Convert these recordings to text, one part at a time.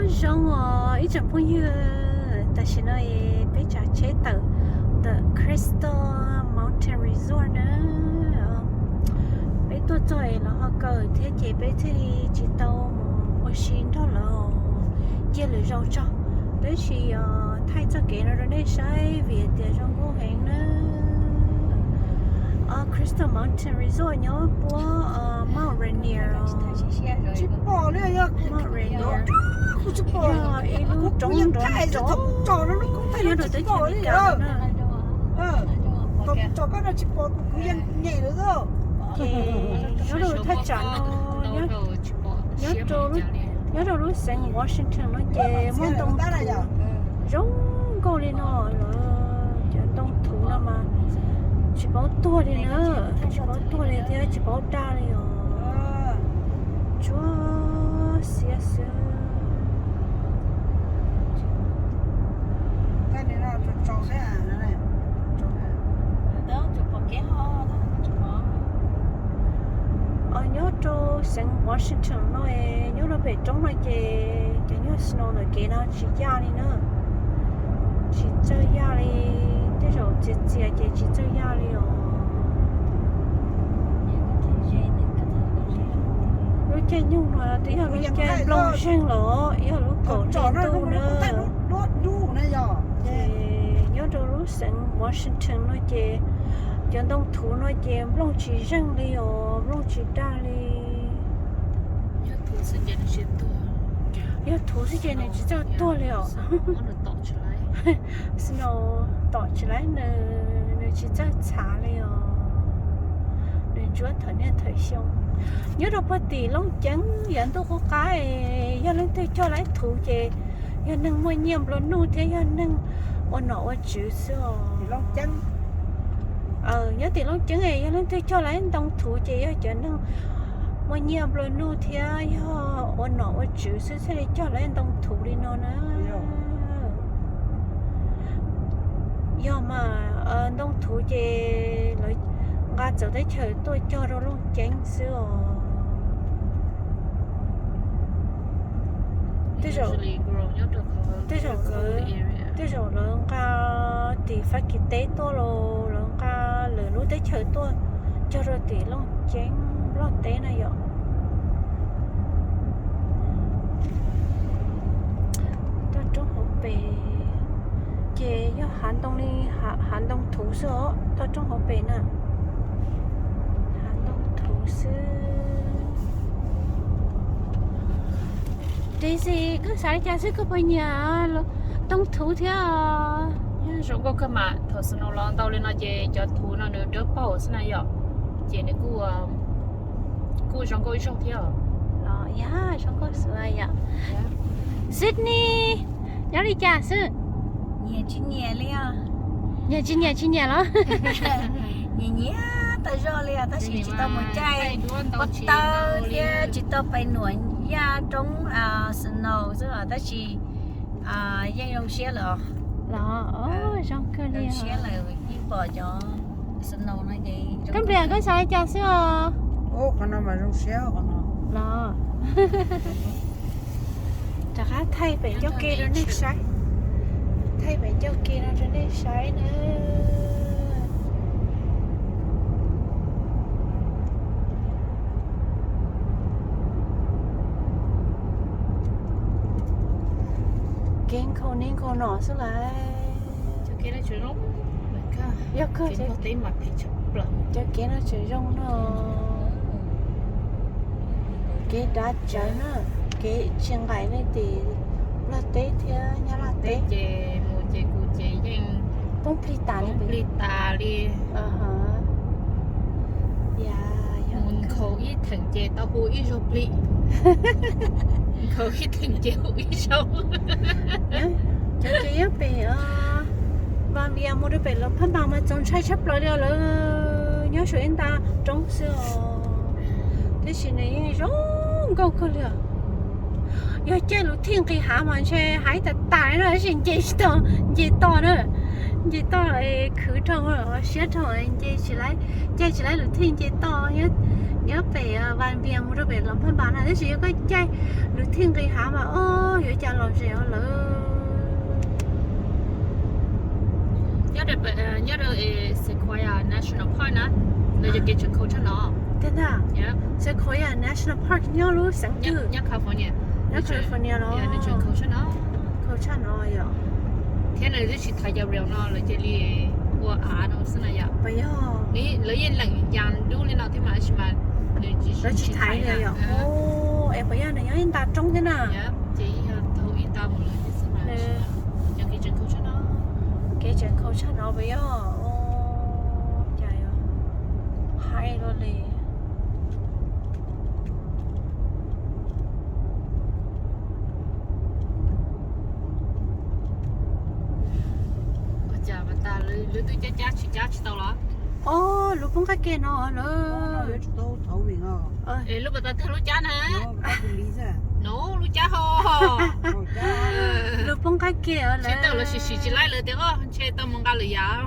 Zoo os ib tsoom phooj ywg, tam sim no peb tsav tsheb tawm ntawm Crystal Mountain Resort na. Peb tuaj txog es lawv ho kaw thiab ces peb thiaj li tsis tau mus ua si nrog lawv, cia lwm zaus tso. Peb tsis thaij txoj kev no rau nej saib vim hais tias zoo nkauj heev na. Crystal Mountain Resort nyob puab Mount Rainier. Mount Rainier. Yog ib lub roob nrov nrov nyob rau teb chaws Amelikas na. Ces nyob rau thaj tsam no, nyob rau, nyob rau lub xeev Washington no ces muaj ntoo thuv zoo nkauj li no lawm, cov ntoo thuv no mas tsis paub tuag li na, tsis paub tuag li thiab tsis paub daj li os. Tsuab xiab xwb. Nyob rau xeev Washington no, nyob rau pem roob no ces cov nyuag snow ntawm kev no tsis yaj li na, tsis txawj yaj li. Tej zaum txias txias ces tsis txawj yaj li os. Lub caij nyoog no twb yog lub caij nplooj zeeg los yog lub kaum hli ntuj na. Ces nyob rau lub xeev Washington no ces cov ntoo thuv no ces nplooj tsis zeeg li os, nplooj tsis daj li. Yog thuv xwb ces nws tsis txawj tuag li os. Snow tom tsis laib nws, nws tsis txawj txhav li os. Nws ntsuab thawm niaj thawm xyoo. Nyob rau puag tim Looj Ceeb yav ntuj qub qab, yog leej twg cog laib thuv ces yog neeg muaj nyiaj nplua nuj thiab yog neeg ua nom ua tswv xwb os. Nyob tim Looj Ceeb es yog leej twg cog laib ntoo thuv ces yog cov neeg muaj nyiaj nplua nuj thiab yog ua nom ua tswv xwb thiaj li cog laib ntoo thuv li no na. Yog mas ntoo thuv ces lawv nqa txawv teb chaws tuaj cog rau Looj Ceeb xwb os. Tej zaum, tej zaum lawv nqa tim Fab Kis teb tuaj los lawv nqa lwm lub teb chaws tuaj cog rau tim Looj Ceeb Nplog teb na yom. Toj roob hauv pes ces yog hav ntoo li, hav ntoo thuv xwb os, toj roob hauv pes na. Hav ntoo thuv xwb. Daisy, koj xav li cas xwb, koj puas nyiam ntoo thuv thiab? Zoo nkauj kawg mas, thaum snow los ntau li no ces cov thuv no nws dawb paug xwb na yom, ces nws kuj, kuj zoo nkauj ib zaug thiab os. Los yog zoo nkauj xwb yom. Sydney, nyob li cas xwb? Nyiam tsis nyiam li os. Nyiam tsis nyiam tsis nyiam los? Nyiam nyiam tas zog li os, tab sis tsis tau mus caij pob tawb thiab tsis tau pais nuam yaj roob snow xwb os, tab sis yeej zoo siab lawm os. Los, zoo kawg li. Zoo siab lawm yeej pom cov snow no ces. Koj npliam koj xav li cas xwb os? Qhov no mas zoo siab qhov no. Los rov qab thaij pem ncauj ke rau nej saib. Thaij pem ncauj ke no rau nej saib na. Kev nkhaus ni nkhaus no xwb lawm. Yog kawg, cov kev no tseem zoo no. Kev dav tsawv na, kev tsis nqaim li tim Nplog teb thiab Nyab Laj teb. Ces mus ces kuv ces yeej poob plig tas li, poob plig tas li. Mus nkhaus ib theem ces tau hu ib zaug plig. Nkhaus ib theem ces hu ib zaug. Cov ces nyob pem Vas Vias mus rau pem Los Phab Npas mas txaus ntshai tshaj plaws li os, lawv nyob saum ib nta roob xwb os. Tab sis nws yeej zoo nkauj kawg li os. Yog caij lus thij nqis hav mas ntshe hais tas tas li no tab sis nce tsis tau, nce toj na, nce toj khwv dhau siab dhau, nce tsis laib, caij tsis laib lus thij nce toj, nyob Nyob pem Vaj Vias mus rau pem Los Phab Npas na, tab sis yog koj caij lub thij nqis hav mas o, yuav cas los ze os lawm. Nyob rau Sequoia National Park na, nws yog kev tseem khaus tshaj no. Tiag ntag. Sequoia National Park nyob lub xeev twg? Nyob California. Nyob California los? Nws tseem khaus tshaj no. Khaus tshaj no yom. Thiab nws twb tsis thaiv cov rail no, lawv cia li ua av no xwb na yom. Puas yog? Lawv yeej leem yas dub li no thiab mas, tab sis mas nws tsis thaiv li yom. Es puas yog nws nyob ib nta roob thiab na? Ces yog thaum ib nta mus lawm thiab xwb mas. Yog kev tseem khaus tshaj no. Kev tseem khaus tshaj no puas yog? Cas yog haib luaj li. Ua cas mas tas lawv twb cab cab tsis cab tsis tau los? Os, lub poob qab ke no lawm. Es lub pas tas twg lub cab na? No lub cab ho. Lub poob qab ke os lawm. Tsis tau lawv sim sim tsis laib lawv tias o ntshe tau mus nqa lawm yam.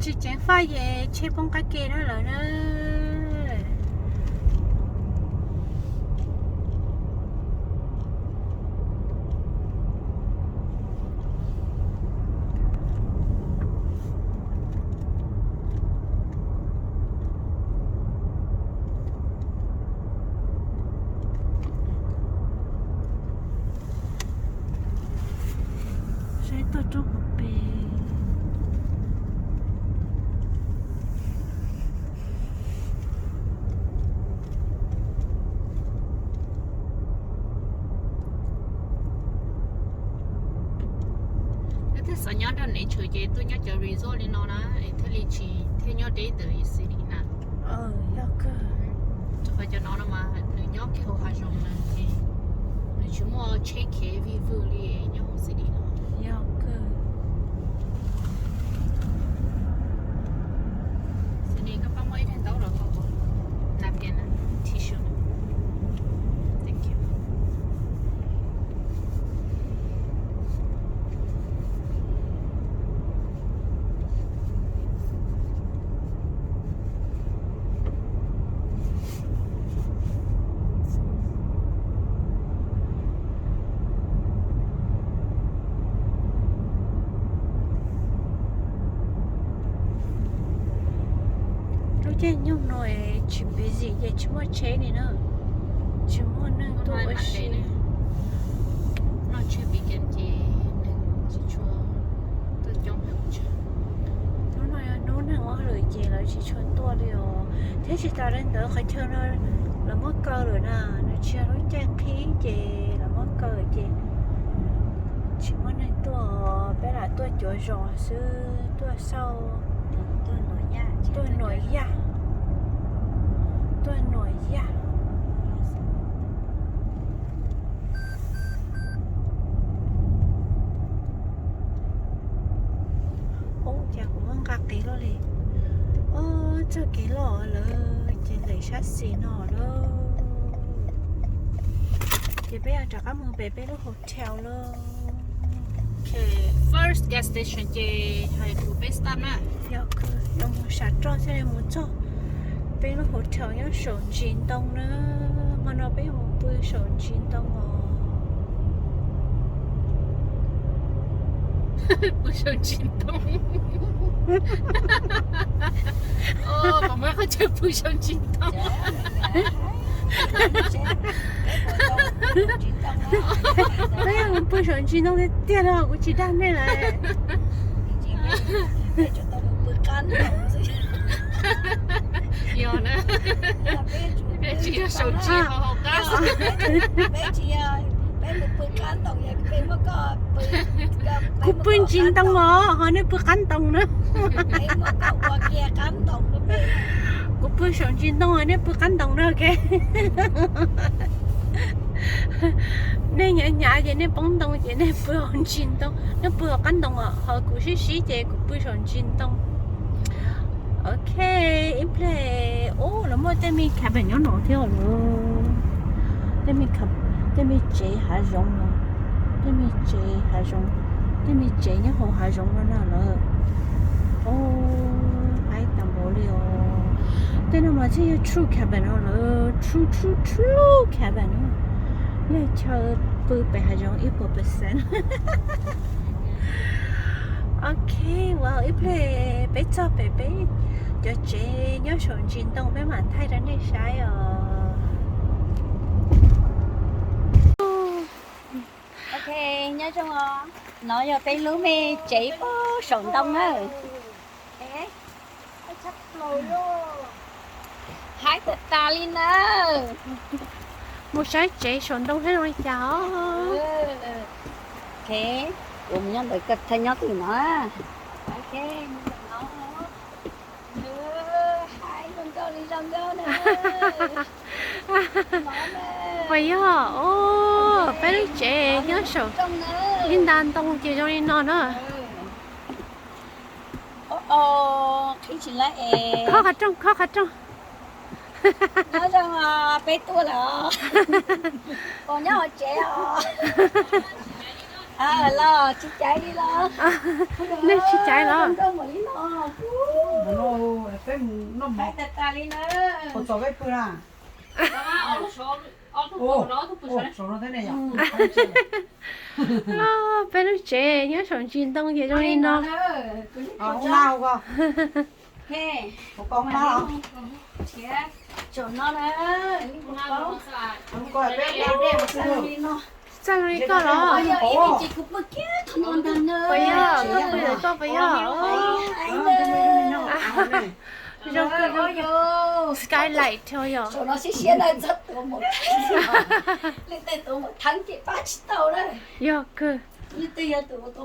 Tsis ceev faj ces tsheb poob qab ke na lawm na. Saib toj roob hauv pes. Thiaj xav nyob nrog nature ces tuaj nyob cov resort li no na es thiaj li tsis thiaj nyob deb ntawm city na. Yog kawg. Rau qhov cov no no mas nws nyob kiag hauv hav zoov na ces nws tsis muaj tsheb khiav vij vwj li nyob hauv city no. Yog kawg. Xws li koj pab muab ib daim ntaub los haus napkin na, tissue na. Thank you. Lub caij nyoog no tsis busy ces tsis muaj tsheb li na, tsis muaj neeg tuaj ua si. Hnub no tshwj weekend ces neeg tsis tshua tuaj coob heev. Hnub no yog hnub neeg ua hauj lwm ces lawv tsis tshua tuaj li os. Thiab tsis tas li ntawd qhov chaw no lawv muab kaw lawm na, nws tsis yog lub caij qhib ces lawv muab kaw ces tsis muaj neeg tuaj, peb lam tuaj cuav zos xwb, tuaj xauj, tuaj nuam yaj, tuaj nuam yaj. Ub, cas kuv muab nqa qis luaj li. Ob, txoj kev loj lawm ces lem sab xis no lawm. Ces peb yuav rov qab mus pem peb lub hotel lawm. Ok, first gas station ces hais kuv peb stop na. Yog kawg, yuav mus sam roj thiaj li mus txog peb lub hotel nyob saum ntsis ntoo na. Hmo no peb yuav mus pw saum ntsis ntoo os. Pw saum ntsis ntoo. Os, puas muaj qhov chaw pw saum ntsis ntoo? Peb yuav mus pw saum ntsis ntoo tiag tiag no, kuv tsis dag nej lawm. Yog na, peb tsis yog saum ntsis hauv qab. Kuv pw ntsis ntoo os, ho nej pw qab ntoo na. Kuv pw saum ntsis ntoo, nej pw qab ntoo na, ok. Nej hnyav hnyav ces nej poob ntoo ces nej pw hauv ntsis ntoo, nej pw hauv qab ntoo os, ho kuv sib sib ces kuv pw saum ntsis ntoo. Ok, ib pliag, ub, lawv muaj tej me cabin nyob no thiab lawm. Tej me, tej me tsev hav zoov no, tej me tsev hav zoov, tej me tsev nyob hauv hav zoov no na lawm. Ub, haib tas npaum li os. Tej no mas thiaj yog true cabin no lawm, true true true cabin no. Yog chaw pw pem hav zoov ib puas percent. Ok, wow, ib pliag peb txog pem peb cov tsev nyob saum ntsis ntoo peb mam thaij rau nej saib os. Ok, nyob zoo os. No yog peb lub me tsev pem saum ntoo na. Haib tas tas li na. Mus saib tsev saum ntoo thiab zoo li cas os. Ok, ua mus nyob ntawd koj thaij nyob twg no. Ok, mus ntawm no. Haib zoo nkauj li zoo nkauj na. Puas yog? Peb lub tsev nyob saum ib nta ntoo ces zoo li no na. Qhib tsis laib es. Khob qhov rooj, khob qhov rooj. Nyob zoo, peb tuaj lawm os. Puas nyob hauv tsev os? Los tsis caiv li los? Nej tsis caiv los? Zoo nkauj npaum li no. Peb mus noj mov. Haib tas tas li na. Puas txaus peb pw na? Peb lub tsev nyob saum ntsis ntoo ces zoo li no. Txawj zoo li koj los? Puas yog? Koj puas yog? Zoo kawg, skylight thiab yog. Yog kawg.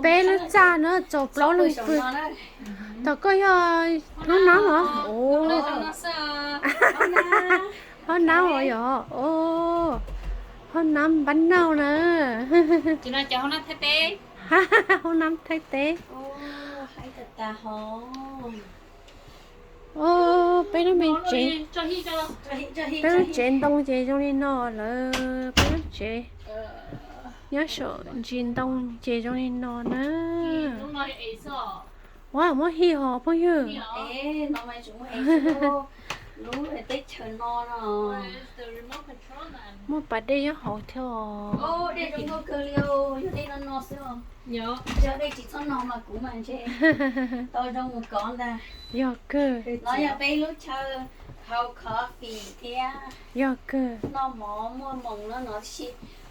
Peb lub txaj na txaus plaub leeg pw. Tom koj yog hoob nab los? Hoob nab os yog. Hoob nab npab nauj na. Hoob nab Thaib teb. Peb lub me tsev, peb lub tsev ntoo ces zoo li no lawm, peb lub tsev nyob saum ntsis ntoo ces zoo li no na. Ua muab hij hos phooj ywg. Muaj pas dej nyob hauv thiab os. Yog kawg. Yog kawg.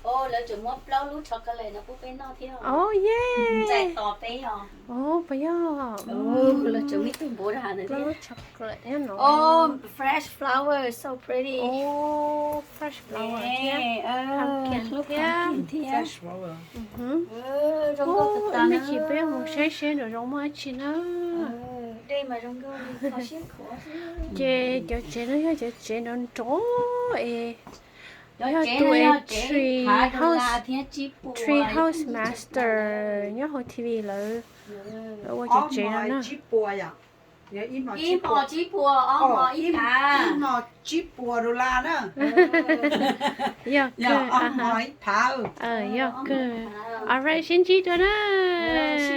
Oh yeah. Oh, puas yog? Plaub lub chocolate nyob no. Fresh flower, so pretty. Oh, fresh flower thiab. Pumpkin thiab. Ib me chim peb mus saib seb nram zoov muaj dab tsi na. Ces cov tsev no yog cov tsev nrov nrov es yog tus es tree house, tree house master nyob hauv T V lawv, lawv ua cov tsev no na. Ib hmos tsib puas, ob hmos ib phav. Ib hmos tsib puas dollar na. Yog kawg, yog kawg. Alright, sib ntsib dua na.